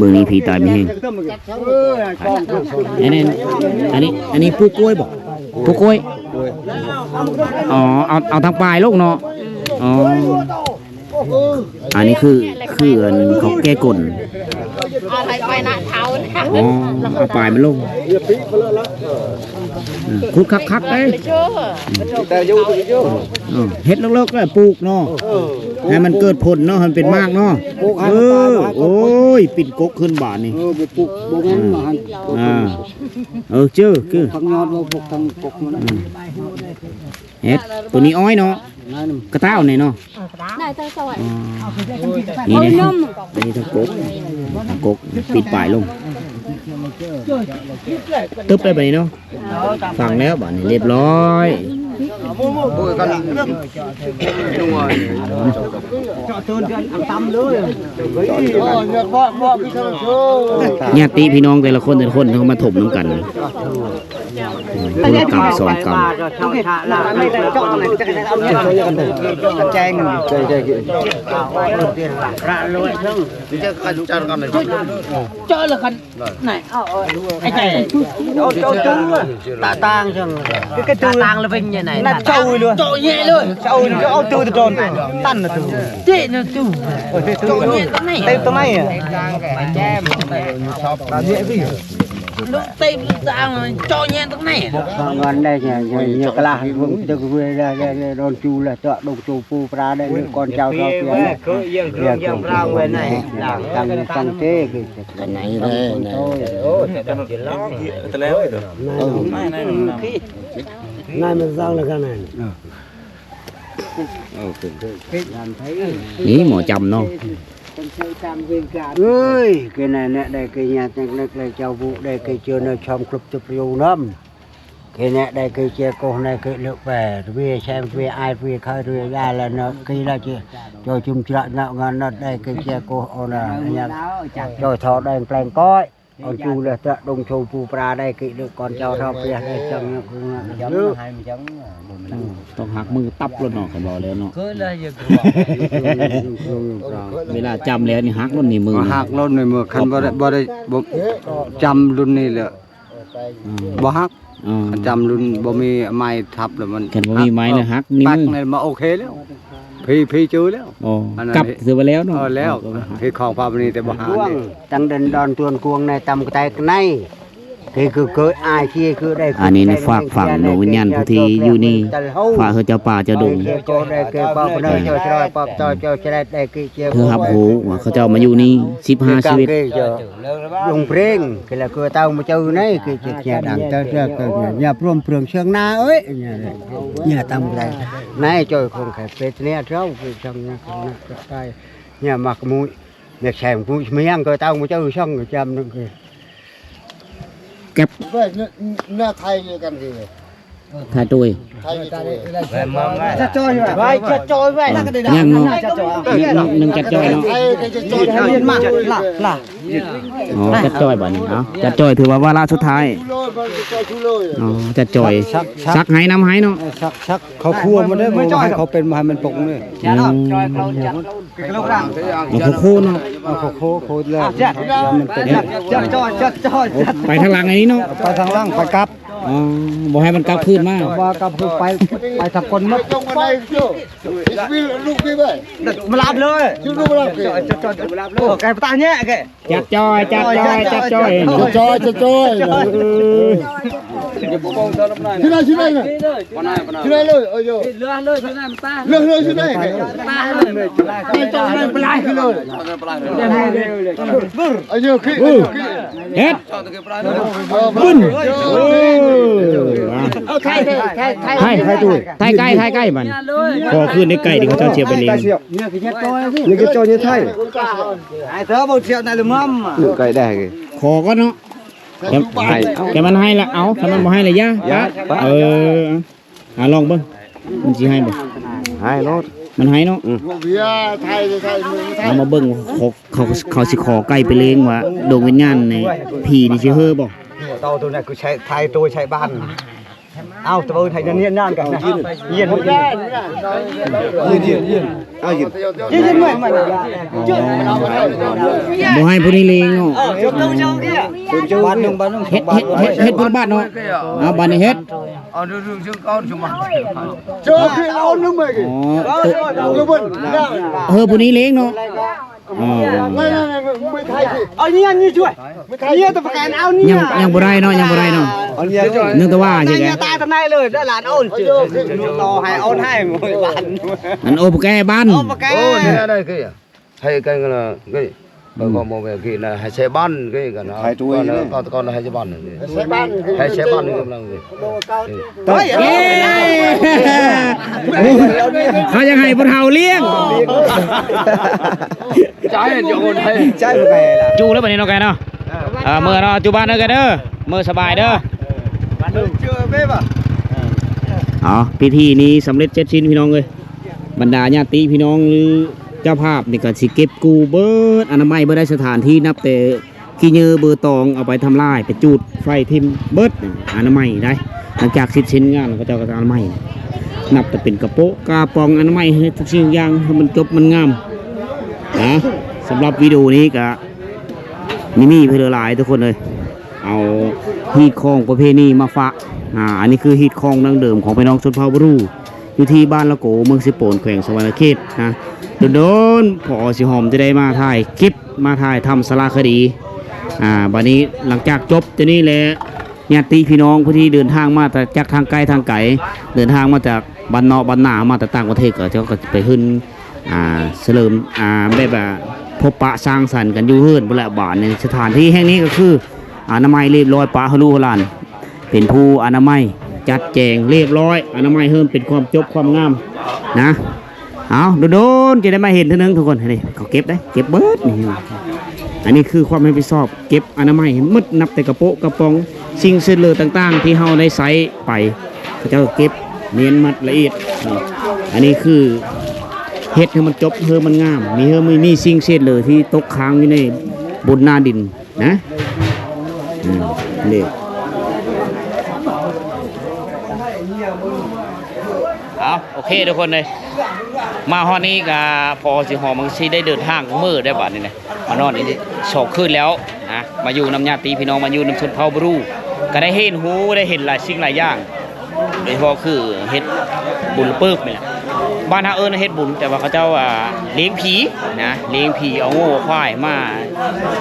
ເບິ່ງນີ້ ຜີຕາຍມີແຮງ. ອັນນີ້ ອັນນີ້ ອັນນີ້ປູກກ້ວຍບໍ່? ປູກກ້ວຍ ອໍ ເອົາ ເອົາທາງປາຍລົງເນາະ. ອໍ ອັນນີ້ຄື ຄືອັນເຂົາແກ້ກົນ ເອົາໄປນະເທົານະ. ອໍ ເອົາປາຍມັນລົງ ອືມ ຂຸດຄັກໆເດ້. ເອີ ເຮັດເລິກໆແລ້ວປູກເນາະ ໃຫ້ມັນເກີດຜົນເນາະ ໃຫ້ມັນເປັນໝາກເນາະ. ເອີ ໂອ້ຍ ປິ່ນກົກຂຶ້ນບາດນີ້. ເອີ ບໍ່ປຸກບໍ່ແມ່ນວ່າຫັ້ນ. ອ່າ ເອີ ເຈີ ຄື ທັງຍອດວ່າພວກທັງກົກ. ອືມ ເຮັດ ຕົວນີ້ອ້ອຍເນາະ ກະຕ່າວນີ້ເນາະ. ອໍ ນີ້ເດ້ ອັນນີ້ທັງກົກ ທັງກົກ ປິດປາຍລົງ ຕຶບໄດ້ບາດນີ້ເນາະ. ຝັງແລ້ວບາດນີ້ ລຽບຮ້ອຍ. ຍາດຕິພີ່ນ້ອງແຕ່ລະຄົນ ແຕ່ລະຄົນເຂົ້າມາຖົມນຳກັນ ຄົນລະກຳສອງກຳ. ເຈາະລະຄັນ ໄອ້ໃຈ ເອົາເອົາເອົາ ຕາຕ່າງຈັ່ງ ກະຕູ ຕາຕ່າງລະເປັນຍັງໄງ ເອົາເລີຍ ເຈາະແຍະເລີຍ ເອົາເອົາເອົາ ຕັນນະຕູ ເຕະນະຕູ ເຈາະແຍະຕົງໄໝ ເຕະຕົງໄໝ ເຕະຕົງໄໝ ເຈາະແຍະຕົງໄໝ. ທາງວັນໄດ້ເນຍ ເນຍກະລາ ເບິ່ງຕຶກເວລາ ໂດນຈູລະ ເຈາະດົງໂຈປູປາໄດ້ ກ່ອນເຈົ້າເຂົ້າເຕີນ ເຄື່ອງຢຽງເຄື່ອງຢາມຣາງໄວ້ໃນ ຕັ້ງຕັ້ງເຕ ກັນໄນເດ້ ໂອ້ຍ ແຕ່ລະ ແຕ່ລະ ນາຍມັນສ້າງລະກັນນາຍ ນີ້ໝໍຈຳເນາະ. ເອີຍ ກະແນະແນະໄດ້ກະຍາດຈັກເລັກແລະເຈົ້າບຸໄດ້ກະເຈີນະຊອມຄຣົບຈຸປະໂຍນຳ ກະແນະໄດ້ກະເຈໂກໃນກະເລິກແປ ເວແຊມເວອາຍເວໄຄເວຍາລະເນາະ ກິລະເຈ ໂຈຈຸມຈະເນາະງານເນາະ ໄດ້ກະເຈໂກໂອນະ ໂຈທໍແດງແປງກ້ອຍ ອອນຈູລະຕະດົງໂຊປູປາໄດ້ກິເລີກອນເຈົ້າເທົ່າເປຍໄດ້ຈັງເນາະ ຕ້ອງຫັກມືຕັບໂລດເນາະ ຄັນເວົ້າແລ້ວເນາະ ເວລາຈຳແລ້ວນີ້ຫັກໂລດນີ້ມື ຫັກໂລດນີ້ມື ຄັນບໍ່ໄດ້ ບໍ່ໄດ້ ບໍ່ ຈຳລຸ້ນນີ້ແຫຼະ ອືມ ບໍ່ຫັກ ອືມ ຄັນຈຳລຸ້ນບໍ່ມີໄມ້ທັບແລ້ວມັນ ຄັນບໍ່ມີໄມ້ແລ້ວຫັກນີ້ ປັກນີ້ມາໂອເຄແລ້ວ ພີ ພີຈື່ແລ້ວ ອໍ ອັນນັ້ນກັບ ຖືວ່າແລ້ວເນາະ ເອີ ແລ້ວ ເອີ ເຮັດຂອງພາບນີ້ແຕ່ບໍ່ຫາ ຕັ້ງແຕ່ດອນຕວນກວງໃນຕຳກະແຕກໃນ ຄື ຄື ຄືອາຍທີ່ຄືໄດ້ ອັນນີ້ນະ ຝາກຝັງດວງວິນຍານຜູ້ທີ່ຢູ່ນີ້ ຝາກເຂົາເຈົ້າປ່າເຈົ້າດົງ ເຈົ້າໄດ້ເກີດເຈົ້າເນີເຈົ້າຊະລາຍປອບເຈົ້າ ເຈົ້າຊະລາຍໄດ້ກິເຈົ້າ ເພື່ອຮັບຮູ້ວ່າເຂົາເຈົ້າມາຢູ່ນີ້ສິບຫ້າຊີວິດ ລົງເພງ ຄືລະຄືເຕົ້າມາເຈີໃນ ຄືຈະເຈຍດັງເຕີເຕີເກີຍາບລວມເພງເຊີງນາເອີຍ ເຍ ເຍຕຳໄດ້ ນາຍຈ້ອຍຄົງໄຂເປັດເນຍເຈົ້າ ຄືຈັ່ງນະ ຄືນະ ຍາມັກມຸຍ ແມ່ແຊງຜູ້ມາຍັງກໍເຕົ້າບໍ່ເຈີຊ່ອງຈຳນັ້ນຄື ກັບ ເວີຍ ໜ້າໄທກັນຄື ໄທໂຕຍ ໄທໂຕຍ ຈັດຈ່ອຍໄວ້ ຈັດຈ່ອຍໄວ້ ຍັງເນາະ ຍັງຈັດຈ່ອຍເນາະ ໄທກໍຈັດຈ່ອຍ ມາລະລະ ອໍ ຈັດຈ່ອຍບາດນີ້ ເອົາ ຈັດຈ່ອຍຖືວ່າວາລະສຸດທ້າຍ ອໍ ຈັດຈ່ອຍ ສັກ ສັກໄຫ້ນຳໄຫ້ເນາະ ສັກ ສັກ ເຂົາຄົວມັນເດ້ ບໍ່ໃຫ້ເຂົາເປັນ ບໍ່ໃຫ້ມັນປົງເດ້ ອືມ ເອົາໂຄໆເນາະ ເອົາໂຄໆ ໂຄແລ້ວ ຈັດ ຈັດ ຈັດ ຈັດ ໄປທາງຫຼັງອັນນີ້ເນາະ ໄປທາງຫຼັງ ໄປກັບ ອໍ ບໍ່ໃຫ້ມັນກັບຄືນມາ ບໍ່ກັບຄືນໄປ ໄປທາງກົ້ນໝົດ ມາລັບເລີຍ ມາລັບເລີຍ ໂອ້ ໄກ່ປະຕາແຍະແກ ຈັດຈ່ອຍ ຈັດຈ່ອຍ ຈັດຈ່ອຍ ຈັດຈ່ອຍ ຈັດຈ່ອຍ ເອີ ຊິໄດ້ ຊິໄດ້ນະ ຊິໄດ້ເລີຍ ເອີ ເຫຼືອເລີຍຊິໄດ້ ເຫຼືອເລີຍຊິໄດ້ ຕາເລີຍ ໄປເລີຍ ເອີ ເຮັດ ບຶ້ນ ເອີ ເອົາ ຖ່າຍ ຖ່າຍ ຖ່າຍ ຖ່າຍ ຖ່າຍ ຖ່າຍໃກ້ ຖ່າຍໃກ້ບັດ ຂໍຄືນໄດ້ໄກ່ທີ່ເຂົາເຈົ້າສຽບໄປລ້ຽງ ນີ້ຄືຈັດຈ່ອຍ ນີ້ຄືຈັດຈ່ອຍ ນີ້ໄທ ໄອ້ເທີບໍ່ສຽບໄດ້ຫຼືມັມ ໄກ່ໄດ້ ຂໍກ່ອນເນາະ ແກ ແກມັນໃຫ້ລະເອົາ ຄັນມັນບໍ່ໃຫ້ລະຢ່າ ເອີ ຫາລອງເບິ່ງ ມັນຊິໃຫ້ບໍ່ ໃຫ້ໂລດ ມັນໃຫ້ເນາະ ອືມ ເອົາມາເບິ່ງ ເຂົາ ເຂົາ ເຂົາຊິຂໍໄກ່ໄປລ້ຽງວ່າ ດວງວິນຍານນີ້ ຜີນີ້ຊິເຫີບໍ່ ເຕົ້າໂຕນັ້ນຄືໃຊ້ ຖ່າຍໂຕໃຊ້ບ້ານ ເອົາ ຕະເບິ່ງໃຫ້ນຽນໆກັນນະ ຍຽນ ຍຽນ ຍຽນ ເອົາ ຍຽນ ຍຽນ ຍຽນ ບໍ່ໃຫ້ຜູ້ນີ້ລ້ຽງເນາະ ເອີ ເຈົ້າ ເຈົ້າ ເຈົ້າ ເຈົ້າ ເຮັດ ເຮັດ ເຮັດ ເຮັດບຸນບາດເນາະ ເອົາ ບາດນີ້ເຮັດ ເອົາ ເອົາ ເອົາ ເອົາ ເອົາ ເອົາ ເອີ ຜູ້ນີ້ລ້ຽງເນາະ ອໍ ເອົາເນຍ ເນຍຊ່ວຍ ເນຍຕະປະການເອົາເນຍ ຍັງ ຍັງບໍ່ໄດ້ເນາະ ຍັງບໍ່ໄດ້ເນາະ ເອົາເນຍ ນຶກແຕ່ວ່າຊິໄດ້ ຕາຍຕາໃນເລີຍ ຫຼານໂອນ ຕໍ່ໃຫ້ໂອນໃຫ້ ອັນໂອປະແກບ້ານ ໂອປະແກ ໂອ້ ເນຍໄດ້ຄື ໃຫ້ກັນລະ ເອີ ກໍບໍ່ແມ່ນຄືນະ ໃຫ້ໃຊ້ບ້ານຄືກັນນະ ໃຫ້ໂຕເອງ ກໍ ກໍໃຫ້ໃຊ້ບ້ານ ໃຫ້ໃຊ້ບ້ານ ໃຫ້ໃຊ້ບ້ານ ເອີ ເອີ ເຂົາຢາກໃຫ້ຜູ້ເຖົ້າລ້ຽງ ຈ່າຍ ຈ່າຍບໍ່ໄດ້ລະ ຈູ້ແລ້ວບັດນີ້ເນາະ ແກເນາະ ເອີ ເອີ ເມືອເນາະ ຈຸບັນເດີ ແກເດີ ເມືອສະບາຍເດີ ເອີ ເອົາ ພິທີນີ້ສຳເລັດເສັດສິ້ນພີ່ນ້ອງເອີຍ ບັນດາຍາດຕິພີ່ນ້ອງ ຫຼື ເຈົ້າພາບນີ້ກໍຊິເກັບກູ້ເບິດ ອະນາໄມເບິດ ໄດ້ສະຖານທີ່ ນັບແຕ່ ຂີ້ເຫຍື້ອເບີຕອງເອົາໄປທຳລາຍ ໄປຈູດໄຟຖິ້ມເບິດ ອະນາໄມໄດ໋ ຫຼັງຈາກເສັດສິ້ນງານ ເຂົາເຈົ້າກໍອະນາໄມ ນັບແຕ່ເປັນກະໂປະກະປ໋ອງ ອະນາໄມໃຫ້ທຸກສິ່ງຢ່າງ ໃຫ້ມັນຈົບມັນງາມນະ ສຳລັບວິດີໂອນີ້ກະມີ ມີເພິ່ນຫຼາຍທຸກຄົນເອີຍ ເອົາຮີດຄອງປະເພນີມາຝາກ ອາ ອັນນີ້ຄືຮີດຄອງດັ້ງເດີມຂອງພີ່ນ້ອງຊົນເຜົ່າບຣູ ຢູ່ທີ່ບ້ານລະໂກ ເມືອງເຊໂປນ ແຂວງສະຫວັນນະເຂດນະ ດົນໆ ພໍຊິຫອມຈະໄດ້ມາຖ່າຍຄລິບ ມາຖ່າຍທຳສາລະຄະດີ ອາ ບາດນີ້ຫຼັງຈາກຈົບຕົວນີ້ແລ້ວ ຍາດຕິພີ່ນ້ອງຜູ້ທີ່ເດີນທາງມາຈາກທາງໃກ້ທາງໄກ ເດີນທາງມາຈາກບ້ານນອກບ້ານນາ ມາຈາກຕ່າງປະເທດ ເຂົາເຈົ້າກໍໄປຂຶ້ນ ອາ ສະເຫຼີມ ອາ ແບບວ່າພົບປະສັງສັນກັນຢູ່ເຮືອນພຸ້ນແຫຼະ ບາດນີ້ ສະຖານທີ່ແຫ່ງນີ້ກໍຄື ອະນາໄມລຽບຮ້ອຍ ປະຫະລຸຫະລານ ເປັນຜູ້ອະນາໄມຈັດແຈງລຽບຮ້ອຍ ອະນາໄມເຮີ້ນເປັນຄວາມຈົບຄວາມງາມນະ ເອົາ ໂດນໆ ຈະໄດ້ມາເຫັນເທື່ອໜຶ່ງທຸກຄົນ ນີ້ເຂົາເກັບໄດ໋ ເກັບເບິດນີ້ ອັນນີ້ຄືຄວາມຮັບຜິດຊອບ ເກັບອະນາໄມໃຫ້ໝົດ ນັບແຕ່ກະໂປະກະປ໋ອງ ສິ່ງເສດເຫຼືອຕ່າງໆ ທີ່ເຮົາໄດ້ໃຊ້ໄປ ເຂົາເຈົ້າເກັບ ນຽນມັດລະອຽດ ນີ້ ອັນນີ້ຄືເຮັດໃຫ້ມັນຈົບ ເຮີ້ມັນງາມ ມີເຮີ້ ມີ ມີສິ່ງເສດເຫຼືອທີ່ຕົກຄ້າງຢູ່ໃນບົນໜ້າດິນ ນະ ອືມ ນີ້ ເອົາ ໂອເຄທຸກຄົນເອີຍ ມາຮອດນີ້ກະພໍຊິຫອມ ມັນຊິໄດ້ເດີນທາງມື້ໄດ້ບາດນີ້ນະ ມານອນນີ້ສອງຄືນແລ້ວນະ ມາຢູ່ນຳຍາດຕິພີ່ນ້ອງ ມາຢູ່ນຳຊົນເຜົ່າບຣູ ກະໄດ້ຮຽນຮູ້ ໄດ້ເຫັນຫຼາຍສິ່ງຫຼາຍຢ່າງ ໂດຍສະເພາະຄືເຮັດບຸນປຶບນີ້ແຫຼະ ບ້ານເຮົາເອີ້ນເຮັດບຸນ ແຕ່ວ່າເຂົາເຈົ້າ ອາ ລ້ຽງຜີນະ ລ້ຽງຜີ ເອົາງົວເອົາຄວາຍມາ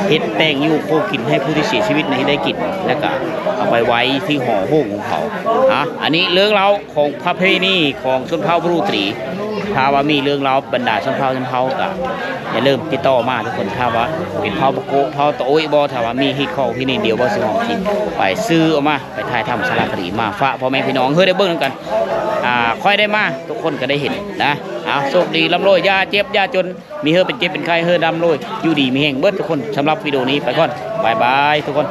ເຮັດແຕ່ງຢູ່ຄົວກິນໃຫ້ຜູ້ທີ່ເສຍຊີວິດໃນທີ່ໄດ້ກິນ ແລ້ວກະເອົາໄປໄວ້ທີ່ຫໍໂຮງຂອງເຂົາ ອາ ອັນນີ້ເລື່ອງລາວຂອງປະເພນີຂອງຊົນເຜົ່າບຣູຕຣີ ຖ້າວ່າມີເລື່ອງລາວບັນດາຊົນເຜົ່າ ຊົນເຜົ່າກະຢ່າລືມຕິດຕໍ່ມາທຸກຄົນ ຖ້າວ່າເປັນເຜົ່າປະໂກະ ເຜົ່າຕະໂອ້ຍບໍ່ ຖ້າວ່າມີຮີດຄອງທີ່ນີ້ ດຽວບໍ່ຊິຫອມຊິໄປຊື້ເອົາມາ ໄປຖ່າຍທຳສາລະຄະດີມາຝາກພໍ່ແມ່ພີ່ນ້ອງເຮີ້ໄດ້ເບິ່ງນຳກັນ ອາ ຄ່ອຍໄດ້ມາ ທຸກຄົນກໍໄດ້ເຫັນນະ ເອົາ ໂຊກດີ ລ່ຳລວຍ ຢ່າເຈັບຢ່າຈົນ ມີເຮີເປັນເຈັບເປັນໄຂ້ ເຮີລ່ຳລວຍ ຢູ່ດີມີແຮງເບິດທຸກຄົນ. ສຳລັບວິດີໂອນີ້ໄປກ່ອນ ບາຍບາຍທຸກຄົນ.